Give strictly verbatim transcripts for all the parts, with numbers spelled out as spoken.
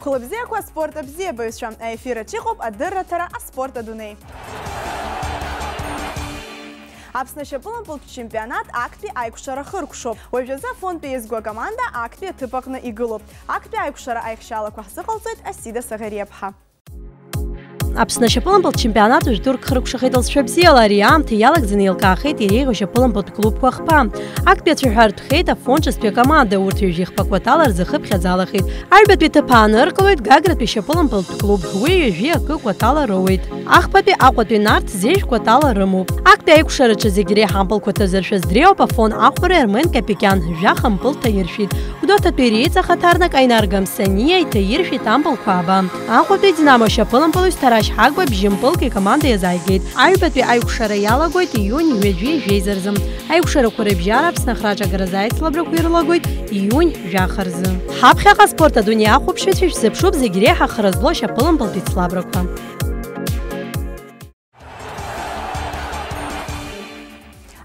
Хәылбзиақәа аспорт абзиабаҩцәа, аефир аҿы иҟоуп адырраҭара аспорт адунеи. Аԥсны ашьапылампылтә чемпионат актәи аиқәшара хыркәшоуп. Уажәазы Афонтәи иазго акоманда актәи аҭыԥ аҟны игылоуп. Актәи аиқәшара аихшьалақәа ҳзыҟалҵоит Асида Саӷариаԥҳа. Аԥсны ашьапылампылтә чемпионат уажәтәи рхыркәшахеит алҵшәа бзиала. Ари аамҭа иалагӡаны еилкаахеит иреиӷьу ашьапылампылтә клубқәа хԥа. Актәи ацәаҳәа ртәхеит Афон ҿыцтәи акоманда, урҭ ҩажәи хԥа кватала рзы хыԥхьаӡалахеит. Аҩбатәи аҭыԥ ааныркылоит Гагратәи ашьапылампылтә клуб, уи ҩажәи акы кватала роуеит. Ахԥатәи Аҟәатәи Нарҭ зежә кватала рымоуп. Актәи аиқәшараҿы зегь реиҳа ампылқәа ҭазыршәаз дреиуоуп Афон Аҟәареи Армен Капикиан жәаха мпыл ҭаиршәит. Гәдоуҭатәи Риҵа хаҭарнак Аинар Гамсаниа иҭаиршәит ампылқәа ааба. Аҟәатәи Динамо ашьапылампылаҩ Ҭарашь Ҳагба бжьы мпылк икоманда иазааигеит. Аҩбатәи аиқәшара иалагоит ииунь ҩажәи жәеиза рзы. Аиқәшарақәа рыбжьара Аԥсны ахраҿагаразы аицлабрақәа ирылагоит ииунь жәаха рзы. Ҳаԥхьаҟа аспорт адунеи ахәаԥшыҩцәа шәзыԥшуп зегь реиҳа хра злоу ашьапылампылтә еицлабрақәа.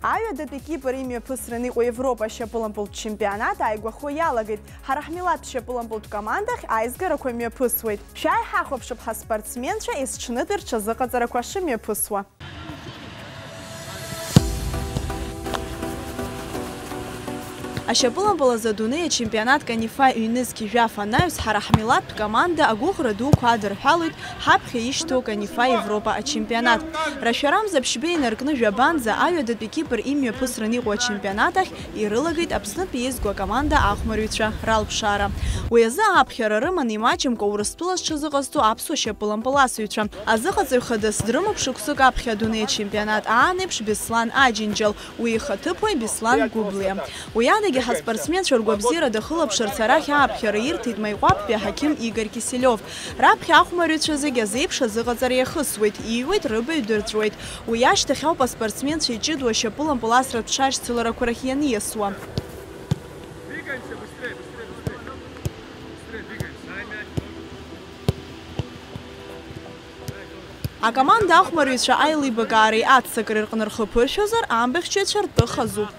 Аҩадатәи Кипр имҩаԥысран иҟоу Европа ашьапылампылтә чемпионат ааигәахо иалагеит. Ҳара ҳмилаҭтә шьапылампылтә командахь аизгарақәа мҩаԥысуеит. Шәааи ҳахәаԥшып ҳаспортсменцәа есҽныти рҽазыҟаҵарақәа шымҩаԥысуа. Ашьапылампыл азы адунеи ачемпионат Канифа ҩнызқь жәаф анаҩс ҳара ҳмилаҭтә команда агәыӷра дуқәа адырҳәалоит ҳаԥхьа ишьҭоу Канифа Европа ачемпионат. Рашәарамза ԥшьба инаркны жәабанӡа аҩадатәи Кипр имҩаԥысран иҟоу ачемпионат ахь ирылагеит Аԥснытәи еизго акоманда ахәмарҩцәа ралԥшаара. Уи азы ааԥхьара рыманы имаҷымкәа Урыстәыла зҽазыҟазҵо аԥсуа шьапылампыласыҩцәа. Азыҟаҵаҩ хадас дрымоуп шықәсык аԥхьа адунеи ачемпионат аан еиԥш Беслан Аџьынџьал, уи ихаҭыԥуаҩ Беслан Гәыблиа. Уи адагьы ҳаспортсменцәа ргәабзиара дахылаԥшырц арахь ааԥхьара ирҭеит Маиҟәаԥтәи аҳақьым Игорь Киселиов. Раԥхьа ахәмарҩцәа зегь азеиԥш азыҟаҵара иахысуеит, иҩуеит, рыбаҩ дырҵәуеит. Уи ашьҭахь ауп аспортсменцәа иҷыдоу ашьапылампыл асратә ҽашьцыларақәа рахь ианиасуа. Акоманда ахәмарҩцәа аилибакаареи аццакреи рҟны рхы ԥыршәозар, амбахьчаҩцәа ртәы хазуп.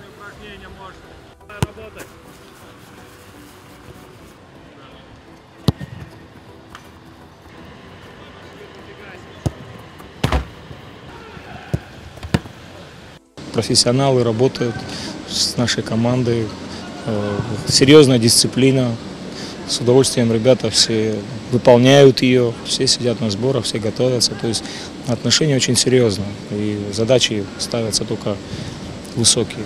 Профессионалы работают с нашей командой. Э, серьёзная дисциплина. С удовольствием ребята все выполняют её, все сидят на сборах, все готовятся. То есть отношение очень серьёзное, и задачи ставятся только высокие.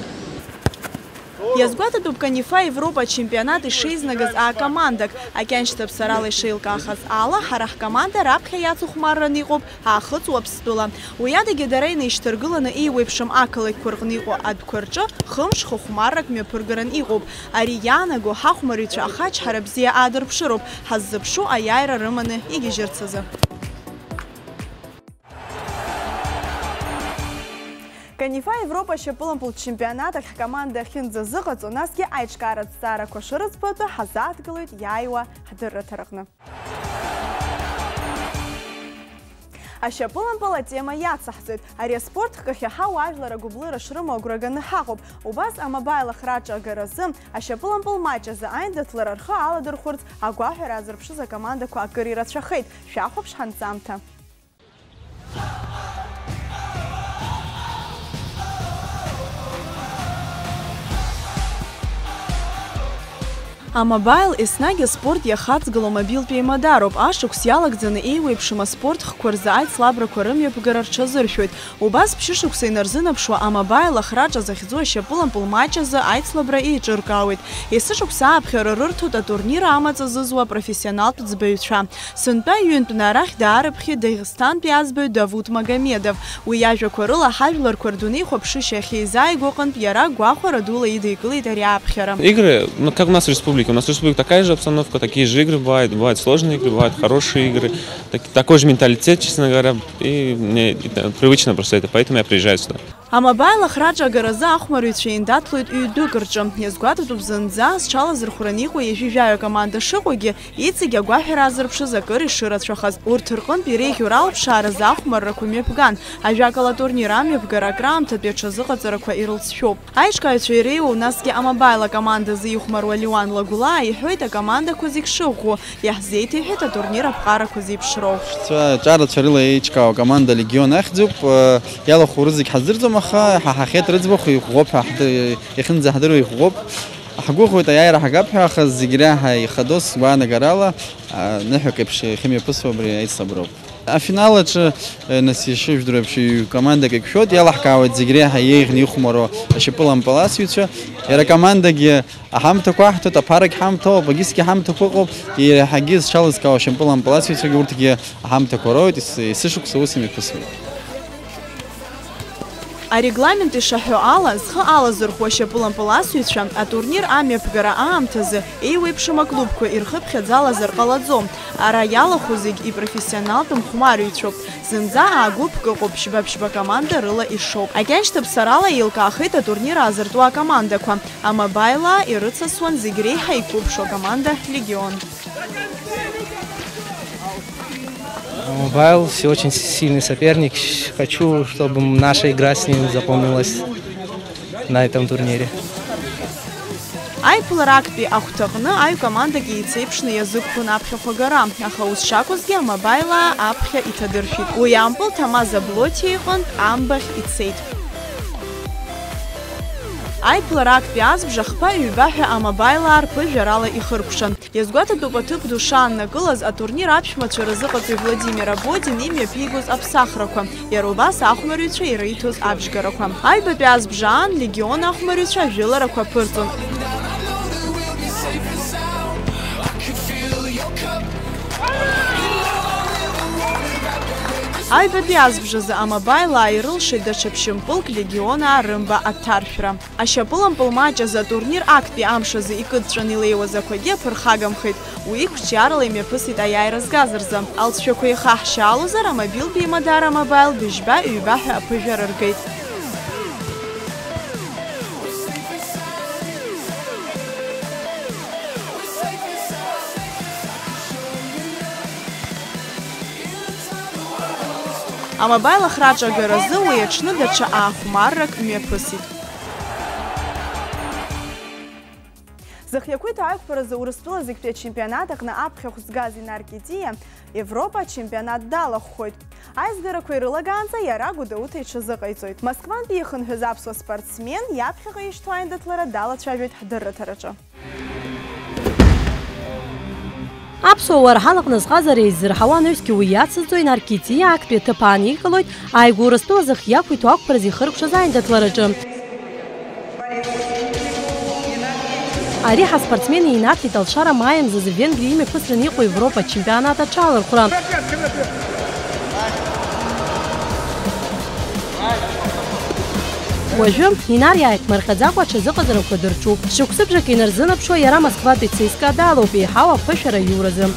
Иазгәаҭатәуп Канифа Европа ачемпионат ишеизнагаз акомандак, акьаншьҭаԥ сарала ишеилкаахаз ала, ҳара ҳкоманда раԥхьа иацыхәмарран иҟоуп Аахыҵ Уаԥстәыла. Уи адагьы дара инаишьҭаргыланы еиуеиԥшым ақалақьқәа рҟны иҟоу адәқәа рҿы хымш хыхәмаррак мҩаԥыргаран иҟоуп. Ари иаанаго ҳахәмарҩцәа ахачҳара бзиа аадырԥшыроуп, ҳаззыԥшу аиааира рыманы игьежьырц азы. Канифа Европа ашьапылампылтә чемпионат ахь ҳкоманда ахьынӡазыҟаҵо, насгьы аиҿкааратә зҵаарақәа шырыӡбатәу ҳазааҭгылоит иааиуа ҳдырраҭараҟны. Ашьапылампыл атема иацаҳҵоит. Ари аспорт хкахьы ҳауаажәлар агәыблыра шрымоу агәра ганы ҳаҟоуп. Убас амобаил ахраҿы агаразы, ашьапылампыл маҷ азы аиндаҭлара рхы аладырхәырц агәаҳәара аазырԥшыз акомандақәа акыр ирацәахеит. Шәахәаԥш ҳанҵамҭа. Амобаил еснагь аспорт иахаҵгыло мобилтә еимадароуп. Ашықәс иалагӡаны еиуеиԥшым аспорт хкқәа рзы аицлабрақәа рымҩаԥгара рҽазыршәоит. Убас ԥшьышықәса инарзынаԥшуа амобаил ахраҿа захьӡу ашьапылампыл маҷ азы аицлабра еиҿыркаауеит. Есышықәса ааԥхьара рырҭоит атурнир амаҵ азызуа апрофессионалтә ӡбаҩцәа. Сынтәа ҩынтәны арахь даарыԥхьеит Дагестантәи аӡбаҩ Давуҭ Магомедов. Уи иажәақәа рыла, ҳажәларқәа рдунеихәаԥшышьа ахьеизааигәо аҟынтә иара гәахәара дула идикылеит ари ааԥхьара. Игры, ну, как у нас в республике. У нас в республике такая же обстановка, такие же игры бывают, бывают сложные игры, бывают хорошие игры. Так- такой же менталитет, честно говоря, и мне это привычно просто это, поэтому я приезжаю сюда. Амобаил ахраҿы агаразы ахәмарыҩцәа еиндаҭлоит ҩ-дәык рҿы. Иазгәаҭатәуп зынӡа зҽалазырхәраны иҟоу ҩажәи жәаҩа команда шыҟоугьы, иҵегь агәаҳәара аазырԥшыз акыр ишырацәахаз. Урҭ рҟынтә иреиӷьу ралԥшааразы ахәмаррақәа мҩаԥган, ажәакала, атурнир амҩаԥгара акраамҭатәи аҽазыҟаҵарақәа ирылҵшәоуп. Аиҿкааҩцәа иреиуоу, насгьы Амобаил акомандазы ихәмаруа Леуан Лагәлаа иҳәоит акомандақәа зегь шыӷәӷәоу, иаҳзеиҭеиҳәеит атурнир аԥҟарақәа зеиԥшроу. Ҳцәа-, ҿарацәа рыла еиҿкаау акоманда Легион ахьӡуп. Иалахәу рызегь ҳаздырӡом, аха иҳаҳахьеит рыӡбахә, иӷәӷәоуп ҳәа ҳдыр-, иахьынӡаҳдыруа иӷәӷәоуп. Ҳгәыӷуеит аиааира ҳагап ҳәа, аха зегь реиҳа ихадоу сгәаанагарала, а, ныҳәак еиԥш иахьымҩаԥысуа абри аицлаброуп. Афинал аҿы, э, нас ишыжәдыруа еиԥш, ҩ-командак еиқәшәоит, иалаҳкаауеит зегь реиҳа иеиӷьны ихәмаруа ашьапылампыласҩцәа. Иара акомандагьы аҳамҭақәа аҳҭоит, аԥарагь ҳамҭоуп, агьысгьы ҳамҭақәа ыҟоуп, иаҳагьы зҽалызкаауа ашьапылампыласҩцәагьы урҭгьы аҳамҭақәа роуеит, ес-, есышықәса ус имҩаԥысуеит. Арегламент ишаҳәо ала, зхы алазырхәуа ашьапылампыласҩцәа атурнир амҩаԥгара аамҭазы еиуеиԥшым аклубқәа ирхыԥхьаӡалазар ҟалаӡом. Ара иалахәу зегь ипрофессионалтә мхәмарыҩцәоуп. Зынӡа аагәыԥк ыҟоуп, ԥшьба-ԥшьба команда рыла ишоуп. Акьаншьҭаԥсарала еилкаахеит атурнир аазыртуа акомандақәа. Амобаилаа ирыцасуан зегь реиҳа иқәыԥшу акоманда Легион. Мобайл все очень сильный соперник. Хочу, чтобы наша игра с ним запомнилась на этом турнире. Аиԥылара актәи ахәҭаҟны аҩ командак еицеиԥшны иазықәԥон аԥхьахә агара, аха ус шакәызгьы амобаилаа аԥхьа иҭадыршәит. Уи ампыл Ҭамаз Аблоҭиа иҟынтә амбахь ицеит. Аиԥылара актәи азбжа хԥа-ҩба ҳәа амобаилаа рԥыжәарала ихыркәшан. Иазгәаҭатәуп аҭыԥ ду шааннакылаз атурнир аԥшәмацәа рзыҟаҵаҩ Владимир Абодин имҩаԥигоз аԥсахрақәа, иара убас ахәмарыҩцәа ириҭоз абжьгарақәа. Аҩбатәи азбжа аан Легион ахәмарыҩцәа ажәыларақәа ԥырҵон. Аҩбатәи азбжазы амобаилаа ирылшеит даҽа ԥшьымпылк Легионаа рымба аҭаршәра. Ашьапылампыл маҷ азы атурнир актәи амш азы икыдҵәан илеиуаз ақәагьы аԥырхагамхеит. Уи қәҿиарала имҩаԥысит аиааира згаз рзы. Алҵшәақәа еихаҳшьаалозар, амобилтә еимадара амобаил быжьба-ҩба ҳәа аԥыжәара ргеит. Амобаил ахраҿы агаразы уи аҽны даҽа аахәмаррак мҩаԥысит. Зхы иақәиҭу аиқәԥаразы Урыстәыла зегьтәи ачемпионат аҟны аԥхьахә згаз Инар Китиа Европа ачемпионат далахәхоит. Аизгарақәа ирылагаанӡа иара Гәдоуҭа иҽазыҟаиҵоит. Москвантәи ихынҳәыз аԥсуа спортсмен иаԥхьаҟа ишьҭоу аиндаҭлара далацәажәоит ҳдырраҭараҿы. Аԥсуа уарҳалаҟны зҟазара еиззырҳауа анаҩсгьы уи иацызҵо Инар Китиа актәи аҭыԥ аан иҟалоит ааигәа Урыстәыла зхы иақәиҭу ақәԥаразы ихыркәшаз аиндаҭлараҿы. Ари ҳаспортсмен инаҭеит алшара маи мзазы Венгриа имҩаԥысран иҟоу Европа ачемпионат аҽалархәра. Уажәы, Инар иааиԥмырҟьаӡакәа аҽазыҟаҵарақәа дырҿуп. Шықәсыбжак инарзынаԥшуа иара Москватәи ЦСКА далоуп, еиҳау аԥышәара аиуразы.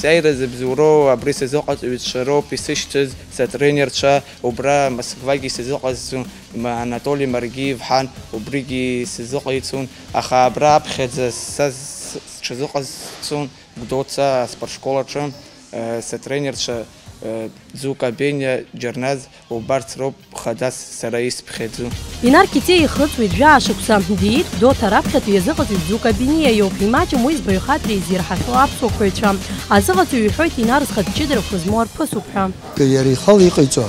Сиааира зыбзоуроу абри сазыҟаҵаҩцәа роуп исышьҭыз, сатренерцәа, убра Москвагьы сазыҟазҵон, ма-, Анатоли Маргиев ҳан, убригьы сазыҟаиҵон, аха абра аԥхьаӡа са с-, сҽазыҟазҵон Гәдоуҭа аспортшкол аҿы, э, сатренерцәа, э, Ӡука Бениа, Џьарназ, убарҭ роуп хаҵас сара исԥхьаӡо. Инар Китиа ихыҵуеит жәаа шықәса, диит Гәдоуҭа раԥхьатәи иазыҟаҵаҩ Ӡука Бениа иоуп, имаҷым уи збаҩхатәра изирҳахьоу аԥсуа қәаҩцәа. Азыҟаҵаҩ иҳәоит Инар зхатә ҷыдарақәа змоу арԥысуп ҳәа. Иара ихала иҟаиҵо,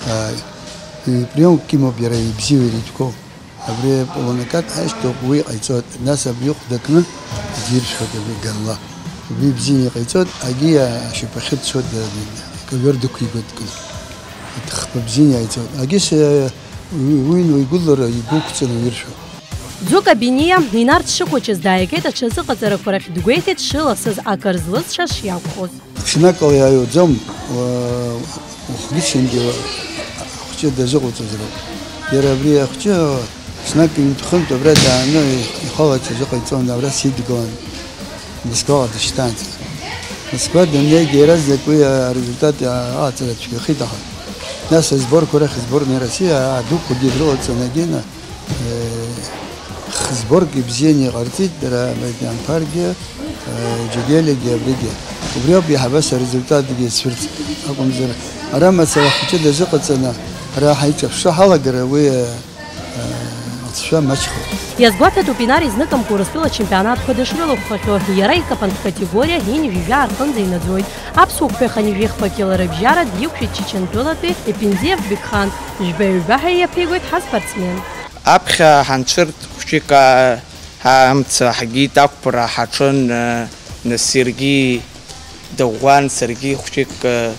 а, приемк имоуп иара ибзиоу, иара итәқәоу. Абри полонакат ашьҭоуп, уи ҟаиҵоит. Нас абри ихә дакны диршәоит абри ганла. Убри бзианы иҟаиҵоит, агьи ашьапахьы дцоит, ковер дықәигоит, хԥа бзианы иааиҵоит. Агьыс, э, уи, уи уигәыдлара игәықәҵаны уиршәоит. Ӡука Биниа, Инар дшыхәыҷыз дааигеит аҽазыҟаҵарақәа рахь, дгәеиҭеит дшыласыз акыр злызшаз шиакәхоз. Ҽнакала иааиуаӡом, уа-, ухгьы-сынгьы ахәҷы дазыҟауҵозароуп. Иара абри ахәҷы ҽнак ҩынтә-хынтә абра дааны ихала аҽазыҟаиҵон, абра сидгылан, Москваҟа дышьҭаанӡа. Москва даннеигьы иаразнак уи арезультат аҟаҵара цәгьахеит, аха Нас асборқәа рахь сборная Россия адуқәагьы дрылаҵаны, Гена, э, х-, сборк ибзианы иҟарҵеит, дара амарианԥаргьы, э, Џьегелиагьы абригьы. Убри ауп иаҳа абас арезультатгьы цәырҵ акәымзар, ара мацара ҳҿы дазыҟаҵаны, ара ҳаиҿаԥшра ҳалагар, уи, э, Аҵәца маҷхеит. Иазгәаҭатәуп Инари зныкымкәа Урыстәыла ачемпионатқәа дышрылахәхахьоу. Иара икапантә категориа ҩажәа рҟынӡа инаӡоит. Аԥсуа қәԥаҩ хынҩажәи хԥа килограмм рыбжьара диқәшәеит Чачынтәылатәи Епензиев Бекхан, жәба-ҩба ҳәа иаԥигоит ҳаспортсмен. Аԥхьа ҳанцәырҵ хәҷык, а, ҳа-, амца ҳагеит, ақәԥара ҳаҿын, а, нас иаргьы дыӷәӷәан, саргьы хәҷык, а,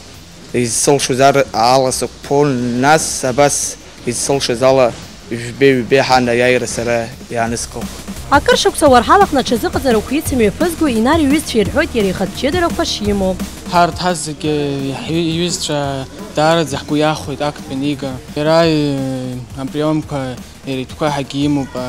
изсылшоз ар-, ала сықәԥон, нас абас изсылшаз ала ҩбеи-ҩбеи ҳан аиааира сара иааныскылт. Акыр шықәса Уарҳал аҟны аҽазыҟаҵарақәа ицымҩаԥызго Инари иҩызцәа ирҳәоит иара ихатә ҷыдарақәа шимоу. Ҳарҭ ҳазегьы иҳ-, иҩызцәа даараӡа ҳгәы иахәеит актәи анига. Иара, э, априомқәа Иара итәқәа ҳагьимоуп, а,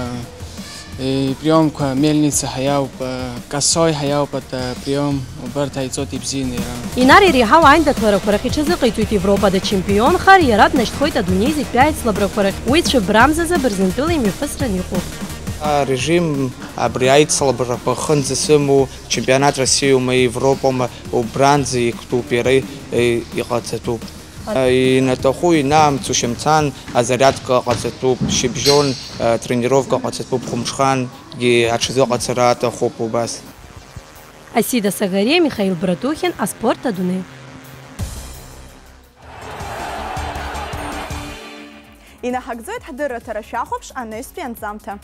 иприомқәа мельница ҳәа иауп, а, косой ҳәа иауп, а, априом, убарҭ ааиҵоит ибзианы иара. Инари иреиҳау аиндаҭларақәа рахь иҽазыҟаиҵоит Европа дачемпионхар, иара днашьҭхоит адунеи зегьтәи аицлабрақәа рахь, уи цәыббрамзазы Абырзантәыла имҩаԥысран иҟоуп. Арежим абри аицлабрақәа хынӡа сымоу, чемпионат Россиоума, Европоума, убранӡа иктәуп, иара, е, иҟаҵатәуп. Инаҭаху инаамҵу шьамцан азариадка ҟаҵатәуп, шьыбжьон, э, тренировка ҟаҵатәуп, хәымҽхангьы аҽазыҟаҵара аҭахуп убас. Асида Сагариа, Михаил Братухин, аспорт адунеи. Инаҳагӡоит ҳдырраҭара, шәахәаԥш анаҩстәи анҵамҭа.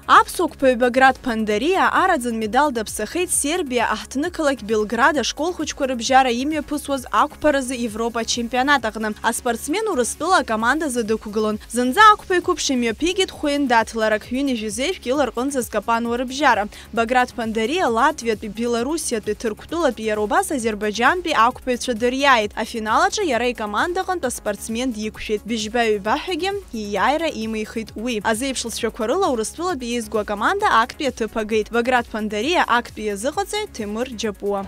Аԥсуа қәԥаҩ Баграт Ԥандариа араӡын медал даԥсахеит Сербиа аҳҭнықалақь Белград ашкол хәыҷқәа рыбжьара имҩаԥысуаз ақәԥаразы Европа ачемпионат аҟны. Аспортсмен Урыстәыла акомандазы дықәгылон. Зынӡа ақәԥаҩ қәыԥш имҩаԥигеит хәеиндаҭларак, ҩынҩажәи жәеиза кила рҟынӡа зкапануа рыбжьара. Баграт Ԥандариа Латвиатәи, Белоруссиатәи, Ҭырқәтәылатәи, иара убас Азербаиџьантәи ақәԥаҩцәа дыриааит. Афинал аҿы иара икомандаҟынтә аспортсмен диқәшәеит. Быжьба-ҩба ҳәагьы ииааира имихит уи. Азеиԥш лҵшәақәа рыла Урыстәылатәи еизго акоманда актәи аҭыԥ агеит. Баграт Ԥандариа актәи иазыҟаҵаҩ Ҭемыр Џьапуа.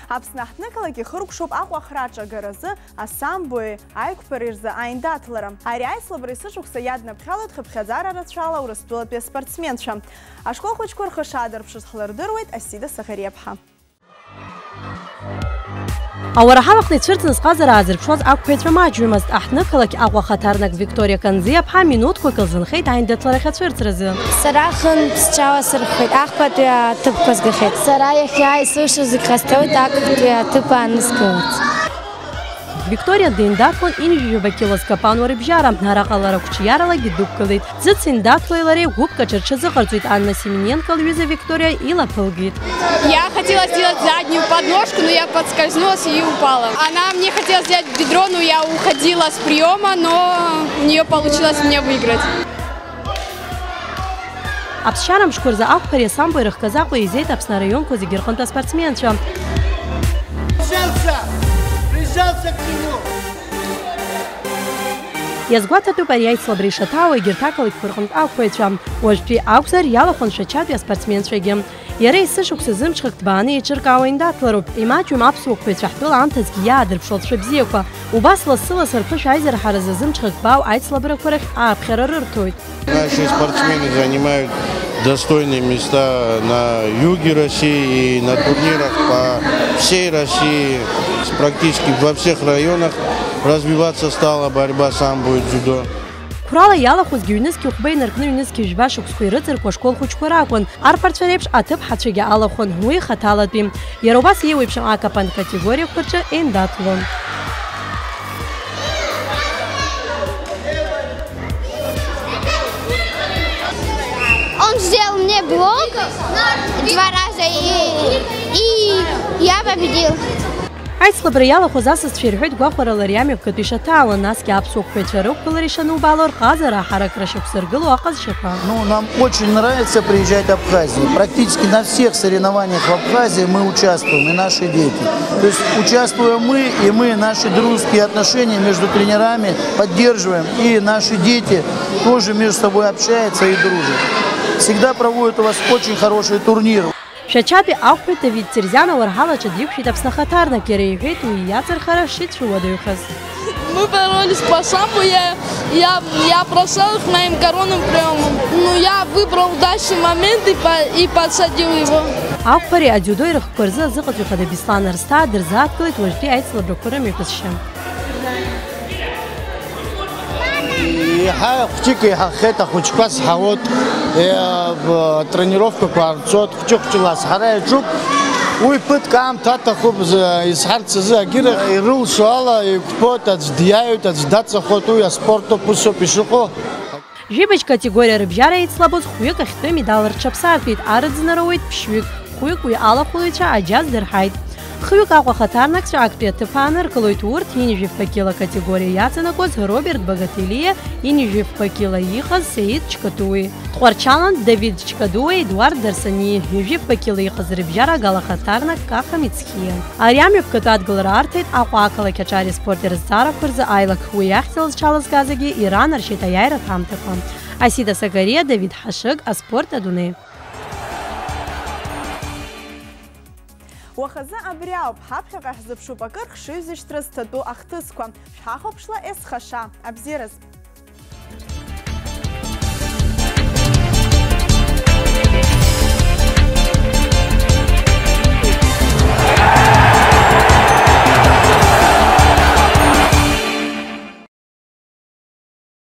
Аԥсны аҳҭнықалақь ихыркәшоуп Аҟәа ахраҿы агаразы асамбои аиқәԥареи рзы аиндаҭлара. Ари аицлабра есышықәса иаднаԥхьалоит хыԥхьаӡара рацәала Урыстәылатәи аспортсменцәа. Ашкол хәыҷқәа рхы шаадырԥшыз ҳлырдыруеит Асида Саӷариаԥҳа. Ауарҳал аҟны ицәырҵны зҟазара аазырԥшуаз ақәԥаҩцәа маҷҩымызт. Аҳҭнықалақь Аҟәа ахаҭарнак Викториа Канзиаԥҳа минуҭқәак лзынхеит аиндаҭларахь ацәырҵразы. Сара хынтә сҽаласырхәит, ахԥатәи аҭыԥқәа згахьеит. Сара иахьа исылшо зегь ҟасҵоит, актәи аҭыԥ ааныскыларц. Викториа деиндаҭлон ҩынҩажәи жәаба кило зкапануа рыбжьара, араҟа лара қәҿиаралагьы дықәгылеит. Зыци индаҭлеи лареи гәыԥк аҿы рҽазыҟарҵоит Анна Семененко лҩыза Викториа илаԥылгеит. Я хотела сделать заднюю подножку, но я подскользнулась и упала. Она мне хотела сделать бедро, но я уходила с приёма, но у неё получилось мне выиграть. Аԥсшьара мшқәа рзы ақәԥареи асамбои рыхгазы Аҟәа еизеит Аԥсны араионқәа зегьы рҟынтә аспортсменцәа. Прижался! Прижался к нему! Иазгәаҭатәуп ари аицлабра ишаҭаауа егьырҭ ақалақьқәа рҟынтә ақәԥаҩцәа. Уажәтәи акәзар, иалахәын Шәачатәи аспортсменцәагьы. Иара есышықәса зымҽхак ҭбааны еиҿыркаауа индаҭлароуп. Имаҷҩым аԥсуа қәԥаҩцәа ҳтәыла аамҭазгьы иаадырԥшуа лҵшәа бзиақәа. Убас лассы-лассы рԥышә аизырҳаразы зымҽхак ҭбаау аицлабрақәа рахь ааԥхьара рырҭоит. Наши спортсмены занимают достойные места на юге России и на турнирах по всей России. Практически во всех районах развиваться стала борьба самбо и дзюдо. Қәрала иалахәызгьы ҩнызқьи хәба инаркны ҩнызқьи жәба шықәсқәа ирыҵаркуа ашкол хәыҷқәа ракәын. Арԥарцәа реиԥш аҭыԥҳацәагьы алахәын, уи хаҭалатәи. Иара убас еиуеиԥшым акапан категориақәа рҿы еиндаҭлон. Он сделал мне блок два раза, и, и я победил. Аицлабра иалахәыз асасцәа ирҳәоит гәахәарала ари амҩаԥгатә ишаҭаауа, насгьы аԥсуа қәԥаҩцәа рықәгылара ишанубаало рҟазара аҳаракра шықәсыргыло аҟазшьақәа. Ну, нам очень нравится приезжать в Абхазию. Практически на всех соревнованиях в Абхазии мы участвуем, и наши дети. То есть участвуем мы, и мы наши дружеские отношения между тренерами поддерживаем, и наши дети тоже между собой общаются и дружат. Всегда проводят у вас очень хорошие турниры. Шәачатәи ақәԥаҩ Давид Терзиан ауарҳалаҿы диқәшәеит Аԥсны ахаҭарнак, иара иҳәеит уи иаҵырхра шицәуадаҩхаз. Мы боролись по самбо, я, я, я прошел их моим коронным приемом. Ну, я выбрал удачный момент и, по, и подсадил его. Ақәԥареи адиудои рыхқәа рзы азыҟаҵаҩ хада Беслан Арсҭаа дырзааҭгылеит уажәтәи аицлабрақәа рымҩаԥысшьа. Еиҳа хәҷык еиҳахеит, ахәыҷқәа зҳауоит, тренировкақәа аарҵоит, хәҷы-хәҷыла азҳара иаҿуп. Уи ԥыҭк аамҭа аҭахуп, изҳарц азы агьырахь ирылшо ала еиқәԥоит, аӡә диааҩуеит, аӡә даҵахоит, уи аспорт ауп, усоуп ишыҟоу. Жәибжь категориа рыбжьара еицлабоз хәҩык ахьтәы медал рҽаԥсаатәит, арыӡынара уеит ԥшьҩык, хәҩык уи алахәылаҩцәа аџьа аздырҳаит. Хҩык Аҟәа ахаҭарнакцәа актәи аҭыԥ ааныркылоит урҭ ҩынҩажәи фба кила категориа иаҵанакуаз Роберт Багателиа, ҩынҩажәи фба кила иҟаз Сеид Чкадуи, Тҟәарчалантә Давид Чкадуа, Едуард Дарсаниа, ҩажәи фба кила иҟаз рыбжьара агала ахаҭарнак Каха Мицхиа. Ари амҩаԥгатә адгылара арҭеит Аҟәа ақалақь аҿар аспорти рызҵаарақәа рзы аилак, уи ахьӡала зҽалазгазгьы иранаршьеит аиааира аҭамҭақәа. Асида Сакариа, Давид Ҳашыг, Аспорт адунеи. Уахазы абри ауп, ҳаԥхьаҟа ҳзыԥшуп акыр хшыҩзышьҭра зҭатәу ахҭысқәа. Шәҳахәаԥшла есхаша, абзиараз!